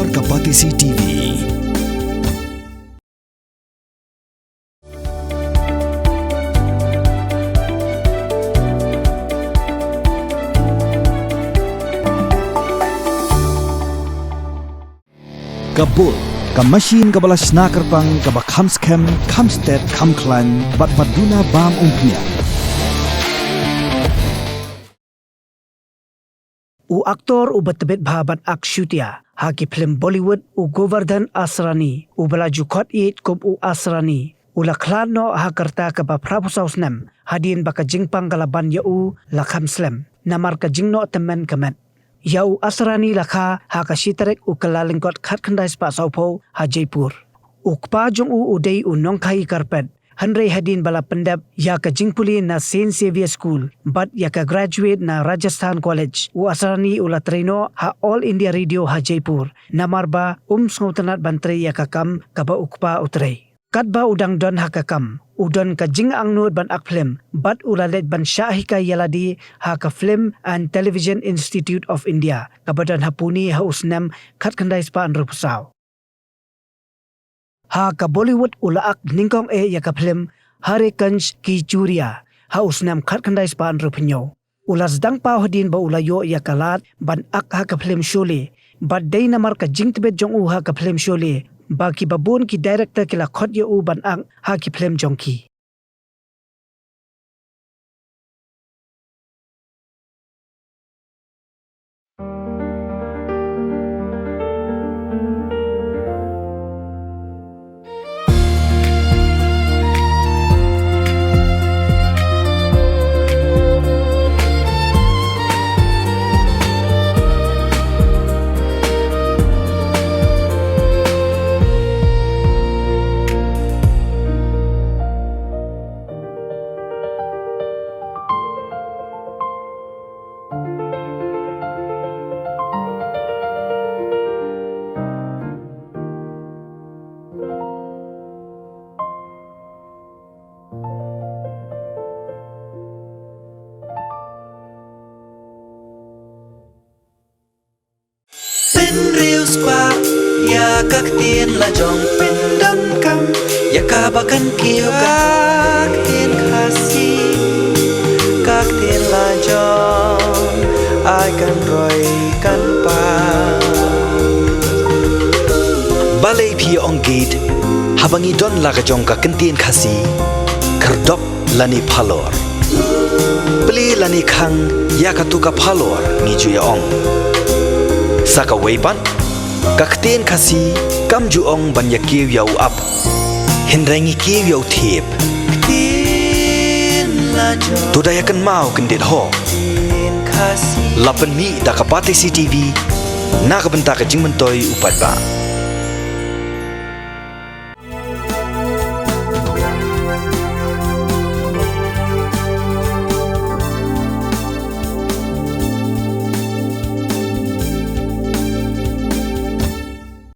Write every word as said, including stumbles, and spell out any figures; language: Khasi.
Ka Batesi T V. Ka Bull, ka machine kaba la shna kyrpang, kaba kham skhem, kham stet, kham khlaiñ, bad ba duna bam umphniang. U aktor uba tbit bha ban ak shutia ha ki phlim Bollywood, u Govardhan Asrani, uba la ju khot ïeit kum u Asrani, u la khlad noh ha ka rta kaba phra phew saw snem, hadien ba ka jingpang ka la ban ïa u la kham slem namar ka jingnoh tymmen ka met. Ïa u Asrani la kha ha ka shi tarik u Kyllalyngkot khatkhyndai spah saw phew ha Jaipur. U kpa jong u u dei u nongkhaii carpet, hynrei hadien ba la pyndep ïa ka jingpule na Saint Xavier School bad ïa ka graduate na Rajasthan College, u Asrani u la trei noh ha All India Radio ha Jaipur, namar ba um sngewtynnad ban trei ïa ka kam kaba u kpa u trei. Katba u dang don ha ka kam, u don ka jingangnud ban ak phlim, bad u la leit ban shah hikai ïalade ha ka Film and Television Institute of India, kaba don ha Pune ha u snem khatkhyndai spah hynriew phew saw. Ha ka Bollywood u la ak nyngkong eh ïa ka phlim Hare Ganj Ki Churia ha u snem khatkhyndai spah hynriew phew hynñiew. U la sdang paw hadien ba u la ïoh ïa ka lad ban ak ha ka phlim Sholay, bad dei namar ka jingtbit jong u ha ka phlim Sholay ba kiba bun ki director ki la khot ïa u ban ak ha ki phlim jong ki. Pynriew spah ïa ka ktien la jong, pyndonkam ïa kaba kan kiew ka ktien Khasi, ka ktien la jong, ai kan roi kan pang. Balei phi ong gate haba ngi don la ka jong ka ktien Khasi? Khyrdop lane phalor. Plie lane khang ïa katu ka phalor, ngi ju ïa ong. Sa kawei pat, ka ktien Khasi kam ju ong ban ïa kiew ïa u ap, hynrei ngi kiew ïa u thiep. To da ïa kynmaw kyndit ho. La pynmih da ka Batesi T V na ka bynta ka jingmyntoi u paidbah.